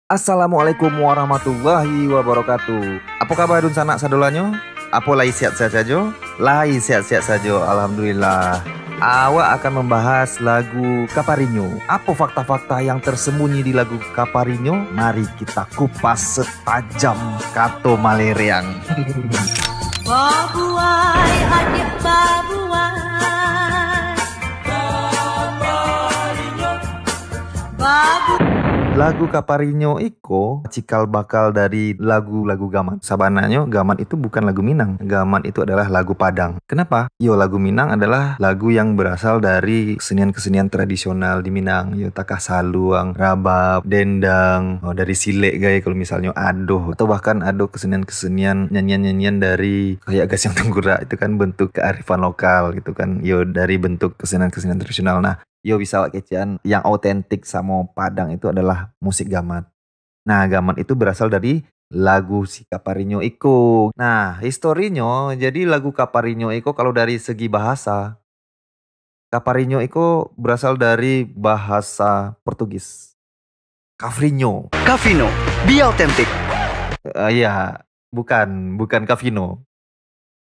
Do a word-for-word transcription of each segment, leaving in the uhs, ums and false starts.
Assalamualaikum warahmatullahi wabarakatuh. Apo kaba dunsanak sadolanyo? Apo lai sehat-sehat sajo? Lai sehat-sehat sajo, alhamdulillah. Awak akan membahas lagu Kaparinyo. Apo fakta-fakta yang tersembunyi di lagu Kaparinyo? Mari kita kupas setajam kato malereang. Babuai, adiak babuai. Babu- Lagu Kaparinyo iko cikal bakal dari lagu-lagu gamat. Sabananyo gamat itu bukan lagu Minang. Gamat itu adalah lagu Padang. Kenapa? Yo, lagu Minang adalah lagu yang berasal dari kesenian-kesenian tradisional di Minang. Yo, takah saluang, rabab, dendang, oh, dari silek gai kalau misalnyo ado. Atau bahkan ado kesenian-kesenian, nyanyian-nyanyian dari kayak Gasiang Tenggurak, itu kan bentuk kearifan lokal gitu kan. Yo, dari bentuk kesenian-kesenian tradisional. Nah, yo, bisa awak kecekan yang autentik samo Padang itu adalah musik gamat. Nah, gamat itu berasal dari lagu si Kaparinyo iko. Nah, historinyo, jadi lagu Kaparinyo iko kalau dari segi bahasa, Kaparinyo iko berasal dari bahasa Portugis. Cafrinho. Cafrinho, be authentic. Eh, iya, bukan, bukan Cafino.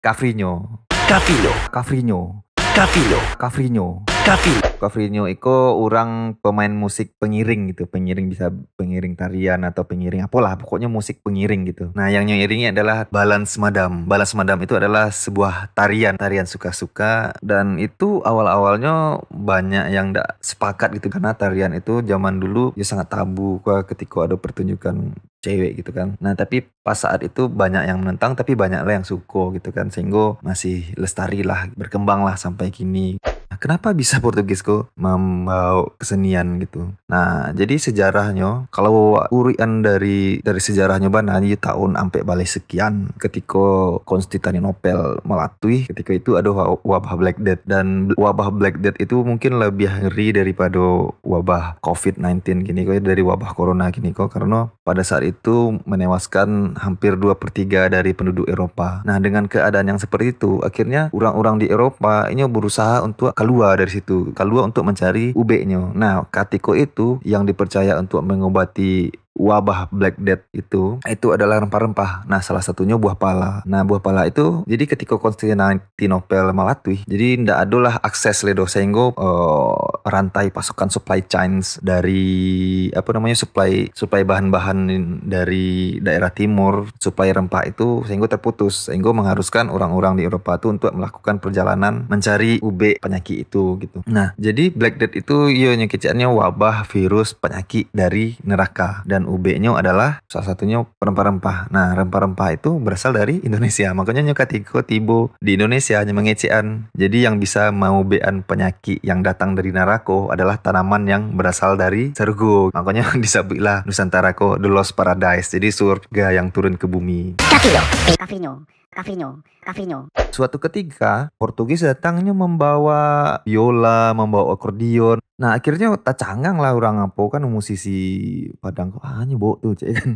Cafrinho. Cafrinho. Cafrinho. Cafrinho. Cafrinho. Cafrinho. Cafrinho iko urang pemain musik pengiring gitu, pengiring, bisa pengiring tarian atau pengiring apolah, pokoknya musik pengiring gitu. Nah, yang nyo iringi adalah balan semadam. Balan semadam itu adalah sebuah tarian, tarian suka-suka, dan itu awal-awalnyo banyak yang ndak sepakat gitu, karena tarian itu zaman dulu yo sangat tabu, kua, ketika ada pertunjukan cewek gitu kan. Nah, tapi pas saat itu banyak yang menentang, tapi banyak lah yang suko gitu kan, sehingga masih lestari lah, berkembang lah sampai kini. Nah, kenapa bisa Portugis ko membawa kesenian gitu? Nah, jadi sejarahnyo, kalau urian dari dari sejarahnyo bana, di tahun ampek baleh sekian, ketika Konstantinopel malatuih, ketika itu ada wa- wabah Black Death, dan wabah Black Death itu mungkin lebih ngeri daripada wabah covid sembilan belas kini ko, dari wabah corona kini ko, karena pada saat itu menewaskan hampir dua per tiga dari penduduk Eropa. Nah, dengan keadaan yang seperti itu, akhirnya orang-orang di Eropa ini berusaha untuk keluar dari situ, keluar untuk mencari ubeknyo. Nah, katiko itu yang dipercaya untuk mengobati wabah Black Death itu, itu adalah rempah-rempah. Nah, salah satunyo buah pala. Nah, buah pala itu, jadi ketika Konstantinopel malatuih, jadi ndak adolah akses lai doh, sehingga eh, rantai pasokan, supply chains dari, apa namanya, supply supply bahan-bahan dari daerah timur, supply rempah itu sehingga terputus, sehingga mengharuskan orang-orang di Eropa tu untuk melakukan perjalanan mencari ubek penyakit itu gitu. Nah, jadi Black Death itu iyo nyo kecekannyo wabah virus penyakit dari neraka, dan ubeknyo adalah salah satunyo rempah-rempah. Nah, rempah-rempah itu berasal dari Indonesia. Makanya nyo katiko tibo di Indonesia nyo mangecekan. Jadi yang bisa maubekan penyakit yang datang dari narako adalah tanaman yang berasal dari sarugo. Makanya disabuiklah Nusantara ko the lost paradise. Jadi surga yang turun ke bumi. Cafrinho. Cafrinho. Cafrinho. Cafrinho. Suatu ketika, Portugis datangnyo membawa biola, membawa akordeon. Nah, akhirnya tacangang lah orang apo kan, musisi Padang ko, "Ah, nyo bawa tu," cek kan.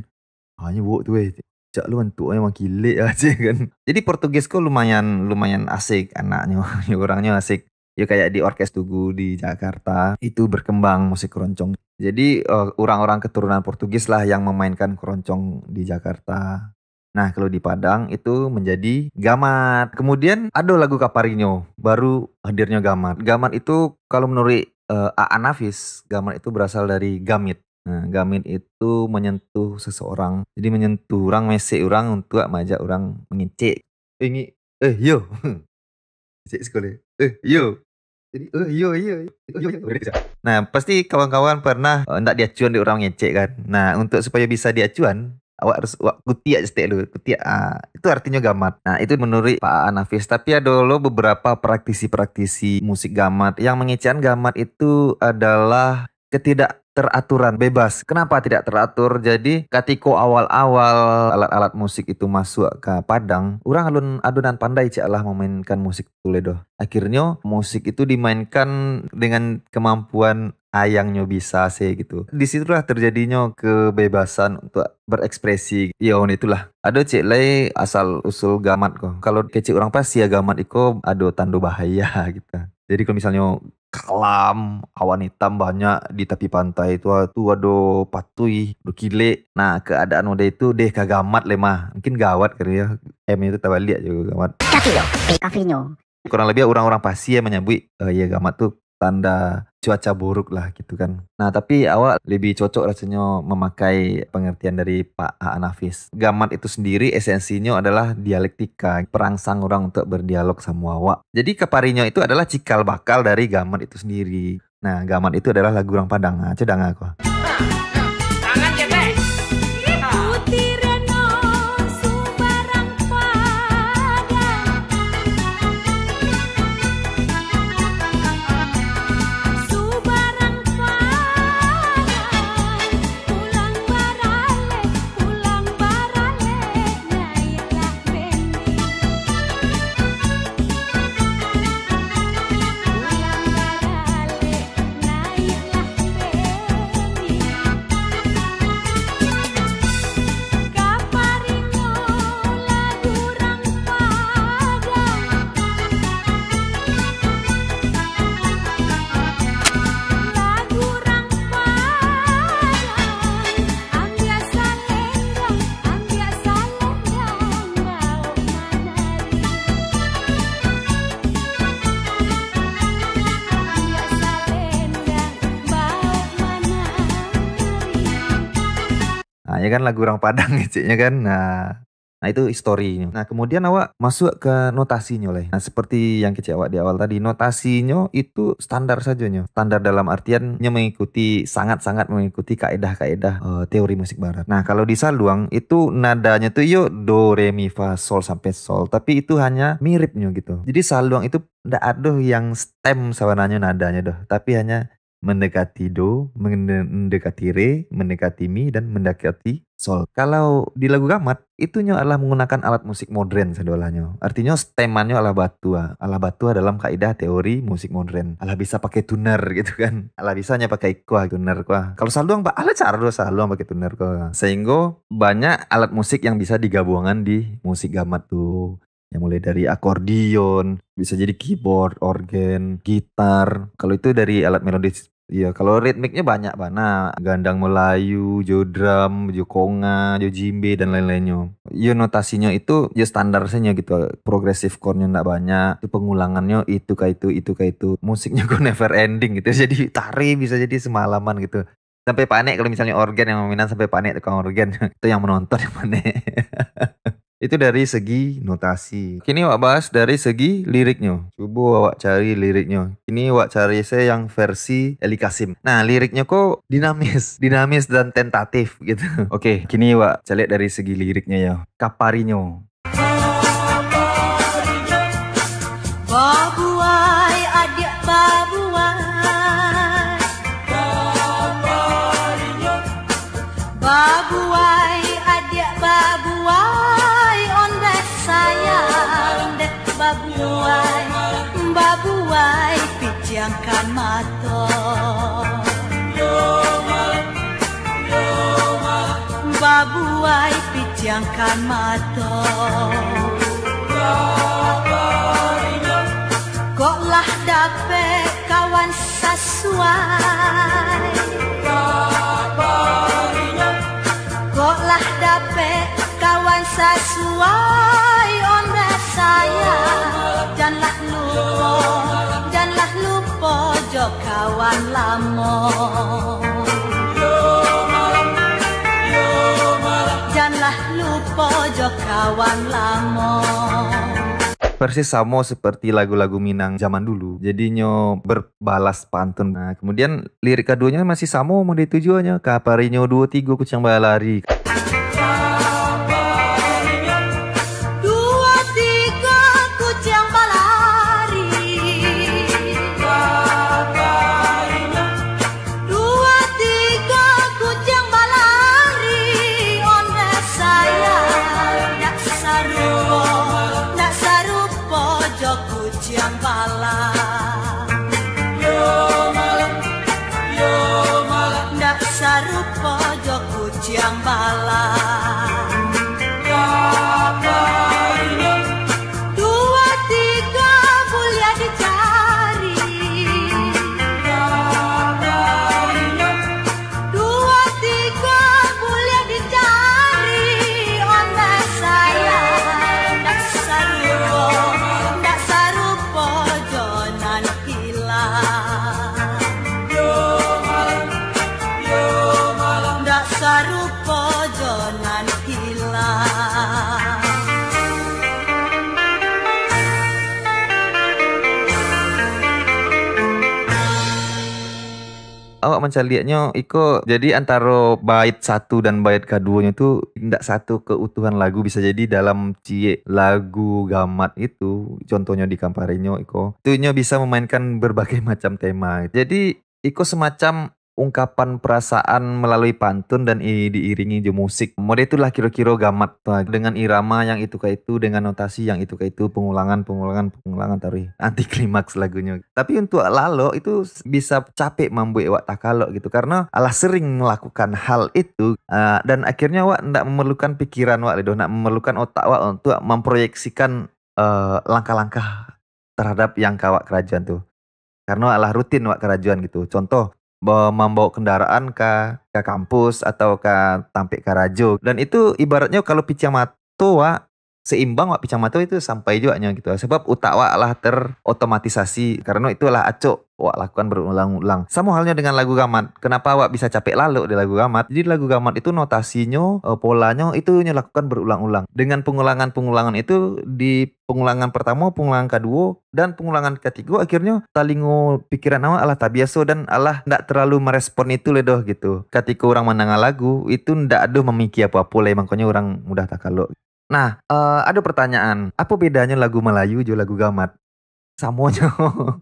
"Ah, nyo bawa tu, eh. Cak lu bantuaknyo mangkilek ah," cek kan. Jadi Portugis ko lumayan, lumayan asik anaknyo. Yo, orangnyo asik. Yo, kayak di Orkes Tugu di Jakarta, itu berkembang musik keroncong. Jadi, eh, orang-orang keturunan Portugis lah yang memainkan keroncong di Jakarta. Nah, kalau di Padang itu menjadi gamat. Kemudian ada lagu Kaparinyo, baru hadirnya gamat. Gamat itu kalau menurut eh, Aan Nafis, gamat itu berasal dari gamit. Nah, gamit itu menyentuh seseorang. Jadi menyentuh orang, mesek orang untuk mengajak orang mengecek. "Eh, ngi-, eh, yo." Cek sekolah. "Eh, yo." Jadi, "Eh, yo, yo, yo." Nah, pasti kawan-kawan pernah eh, ndak diacuan di orang ngecek kan. Nah, untuk supaya bisa diacuan, awak harus awak kutiak setek dulu. Kutiak, ah, itu artinya gamat. Nah, itu menurut Pak Aan Nafis. Tapi ada lo beberapa praktisi-praktisi musik gamat yang mengecekan gamat itu adalah ketidakteraturan, bebas. Kenapa tidak teratur? Jadi, katiko awal-awal alat-alat musik itu masuk ke Padang, orang alun ado nan pandai cak lah memainkan musik tu lai doh. Akhirnya, musik itu dimainkan dengan kemampuan ayangnyo bisa se gitu. Di situlah terjadinyo kebebasan untuk berekspresi. Yo, itulah. Ado cek lai asal usul gamat ko. Kalau kecek orang Pasia, gamat iko ado tando bahaya gitu. Jadi kalau misalnyo kalam, awan itam banyak di tapi pantai tu, tu ado patuih, ado kilek. Nah, keadaan model itu deh ka gamat lai mah. Mungkin gawat kali ya. M itu tabaliak juo gamat. Kafinyo. Kafinyo. Kurang lebih urang-urang Pasia manyabuik, eh, ya, gamat tu tanda cuaca buruk lah gitu kan. Nah, tapi awak lebih cocok rasanya memakai pengertian dari Pak A A Nafis. Gamat itu sendiri esensinya adalah dialektika, perangsang orang untuk berdialog sama awak. Jadi kaparinyo itu adalah cikal bakal dari gamat itu sendiri. Nah, gamat itu adalah lagu urang Padang. Nah, coba danga ko. Tangan ketek. Putih Reno subarang Padang. Subarang Padang. Pulang baralek, pulang baralek, naiklah bendi. Pulang baralek, naiklah bendi. Kaparinyo lagu urang Padang. Lagu urang Padang. Ambiak salendang, ambiak salendang, baok manari. Ambiak salendang, baok manari. Nah, ya kan, lagu urang Padang keceknyo kan. Nah, nah, itu historinyo. Nah, kemudian awak masuk ke notasinyo lai. Nah, seperti yang kecek awak di awal tadi, notasinyo itu standar sajonyo. Standar dalam artian nyo mengikuti, sangat-sangat mengikuti kaedah-kaedah, eh, teori musik barat. Nah, kalau di saluang itu nadanyo tu iyo do, re, mi, fa, sol sampai sol, tapi itu hanya miripnyo gitu. Jadi saluang itu ndak ado yang stem sabananyo nadanyo doh, tapi hanya mendekati do, mende-, mendekati re, mendekati mi, dan mendekati sol. Kalau di lagu gamat, itunyo adalah menggunakan alat musik modern sadolahnyo. Artinyo, stemannyo alah batua. Alah batua dalam kaidah teori musik modern. Alah bisa pakai tuner gitu kan. Alah bisa nyo pakai kuah tuner kuah. Kalau saluang, ba-, alah caro saluang pakai tuner kuah. Sehingga banyak alat musik yang bisa digabuangkan di musik gamat tu. Yang mulai dari akordeon, bisa jadi keyboard, organ, gitar. Kalau itu dari alat melodis, iya, kalau ritmiknyo banyak bana, gandang Melayu, jo drum, jo konga, jo jimbe, dan lain-lainnyo. Iyo, notasinyo itu yo standar sajo gitu, progressive chordnyo ndak banyak, itu pengulangannyo itu ka itu, itu ka itu. Musiknyo kok never ending gitu, jadi tari bisa jadi semalaman gitu. Sampai panek kalau misalnyo organ yang maminan, sampai panek tukang organ. Itu yang menonton yang panek. Itu dari segi notasi. Kini awak bahas dari segi liriknyo. Cubo awak cari liriknyo. Kini awak cari se yang versi Eli Kasim. Nah, liriknyo ko dinamis, dinamis dan tentatif gitu. Oke, kini awak caliak dari segi liriknyo yo. Kaparinyo. Babuai, adiak babuai. Babuai, adiak babuai, ondeh sayang dek babuai, babuai pijamkan mato. Babuai pijamkan mato. Kok lah dapek kawan sasuai. Kok lah dapek kawan sasuai, ondeh sayang. Janlah lupo, janlah lupo jo kawan lamo. Janlah lupo jo kawan lamo. Persis samo seperti lagu-lagu Minang zaman dulu. Jadinyo ber-, balas pantun. Nah, kemudian lirik kaduonyo masih samo model itu juo nyo, kaparinyo duo tigo kuciang balari. Duo tigo kuciang balari. Duo tigo kuciang balari, ondeh sayang, ndak sarupo, ndak sarupo jo kuciang balang. Ndak sarupo jo kuciang balang. Duo tigo buliah dicari. Sarupo jo nan hilang. Awak mancaliaknyo iko, jadi antaro bait satu dan bait kaduonyo tu indak satu keutuhan lagu, bisa jadi dalam ciek lagu Gamat itu, contohnyo di Kamparinyo iko, tu inyo bisa memainkan berbagai macam tema. Jadi iko semacam ungkapan perasaan melalui pantun dan i-, diiringi jo musik. Model itulah kiro-kiro Gamat tu, dengan irama yang itu ka itu, dengan notasi yang itu ka itu, pengulangan, pengulangan, pengulangan taruih. Anti klimaks lagunyo. Tapi untuk lalok itu s-, bisa capek mambuek awak takalok gitu, karena alah sering melakukan hal itu, ah, dan akhirnya awak ndak memerlukan pikiran awak lai doh, ndak memerlukan otak awak untuk memproyeksikan, eh, langkah-langkah terhadap yang ka awak karajoan tu. Karena alah rutin awak karajoan gitu. Contoh, ba-, mambawa kendaraan ka, ka kampus atau ka tampek karajo. Dan itu ibaratnyo kalau piciang mato awak seimbang, awak piciang mato itu sampai juaknyo gitu. Sebab utak awak lah terotomatisasi. Karena itulah acok awak lakukan berulang-ulang. Samo halnyo dengan lagu Gamat. Kenapa awak bisa capek lalok di lagu Gamat? Jadi lagu Gamat itu notasinyo, eh, polanyo itu nyo lakukan berulang-ulang. Dengan pengulangan-pengulangan itu di pengulangan pertamo, pengulangan kaduo, dan pengulangan katigo, akhirnyo talingo pikiran awak alah tabiaso dan alah ndak terlalu merespon itu lai doh gitu. Katiko urang mandanga lagu, itu ndak ado mamikia apo-apo lai, mangkonyo urang mudah takalok. Nah, eh, ado pertanyaan, apo bedanyo lagu Malayu jo lagu Gamat? Samonyo.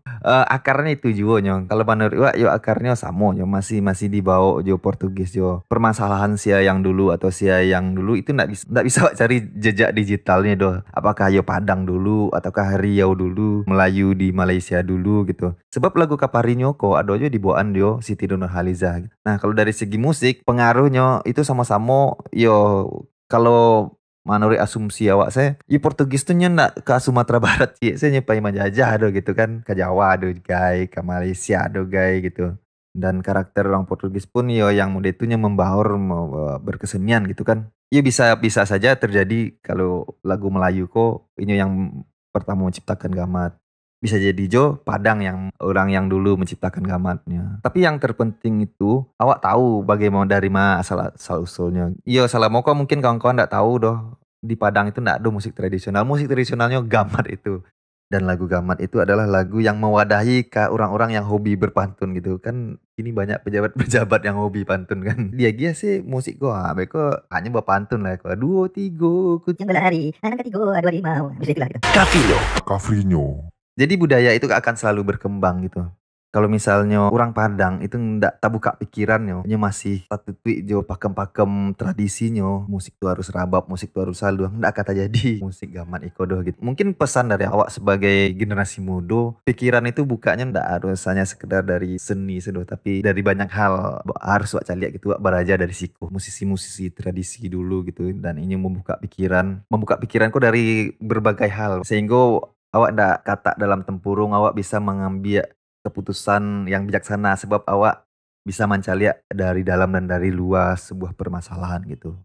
Eh, akarnyo itu juo nyo. Kalau manuruik awak, yo akarnyo samo nyo, masih, masih dibaok jo Portugis jo. Permasalahan sia yang dulu atau sia yang dulu itu ndak bis-, ndak bisa awak cari jejak digitalnyo doh. Apakah yo Padang dulu, ataukah Riau dulu, Melayu di Malaysia dulu gitu. Sebab lagu Kamparinyo ko ado jo dibawaan jo Siti Nurhaliza. Nah, kalau dari segi musik, pengaruhnyo itu samo-samo yo, kalau manuruik asumsi awak se, yo Portugis tu nyo ndak ka Sumatera Barat ciek se, nyo pai manjajah do gitu kan, ka Jawa do gai, ka Malaysia do gai gitu. Dan karakter urang Portugis pun yo yang model tu nyo membaur, me-, berkesenian gitu kan. Yo bisa, bisa saja terjadi kalau lagu Melayu ko inyo yang pertamo menciptakan Gamat. Bisa jadi jo Padang yang, urang yang dulu menciptakan Gamatnyo. Tapi yang terpenting itu, awak tahu bagaimana, dari ma asal, asal usulnyo. Iyo, salamo ko mungkin kawan-kawan ndak tahu doh, di Padang itu ndak ado musik tradisional. Musik tradisionalnyo Gamat itu. Dan lagu Gamat itu adalah lagu yang mewadahi ka urang-urang yang hobi berpantun gitu. Kan kini banyak pejabat-pejabat yang hobi pantun kan. Diagiah se musik ko, ha, beko hanyo bapantun lah ko. Duo, tigo, ku Yang balari, nan katigo, duo, limo. Bisa itulah gitu. Kafrinyo. Kafrinyo. Jadi budaya itu akan selalu berkembang gitu. Kalau misalnyo urang Padang itu ndak tabuka pikirannyo, nyo masih tatutuik jo pakem-pakem tradisinyo, musik tu harus rabab, musik tu harus haluang, ndak akan tajadi musik Gamat iko doh gitu. Mungkin pesan dari awak sebagai generasi mudo, pikiran itu bukaknyo ndak harus hanya sekedar dari seni se doh, tapi dari banyak hal ba-, harus awak caliak gitu, awak baraja dari siko musisi-musisi tradisi dulu gitu, dan inyo membuka pikiran, membuka pikiran ko dari berbagai hal, sehingga awak ndak katak dalam tempurung, awak bisa mengambil keputusan yang bijaksana, sebab awak bisa mancaliak dari dalam dan dari luar sebuah permasalahan gitu.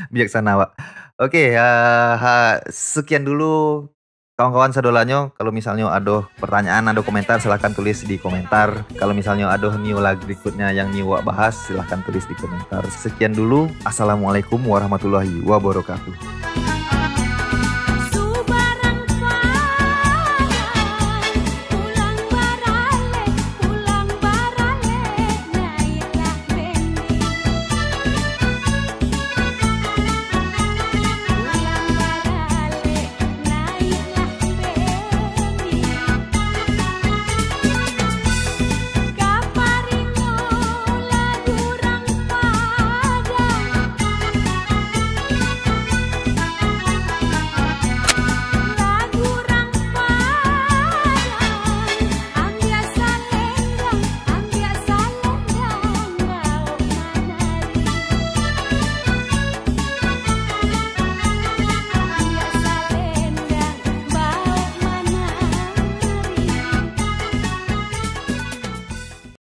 Bijaksana awak. Oke, eh, ha, sekian dulu kawan-kawan sadolanyo. Kalau misalnyo ado pertanyaan, ado komentar, silahkan tulis di komentar. Kalau misalnyo ado nio lagu berikutnya yang nio awak bahas, silahkan tulis di komentar. Sekian dulu. Assalamualaikum warahmatullahi wabarakatuh.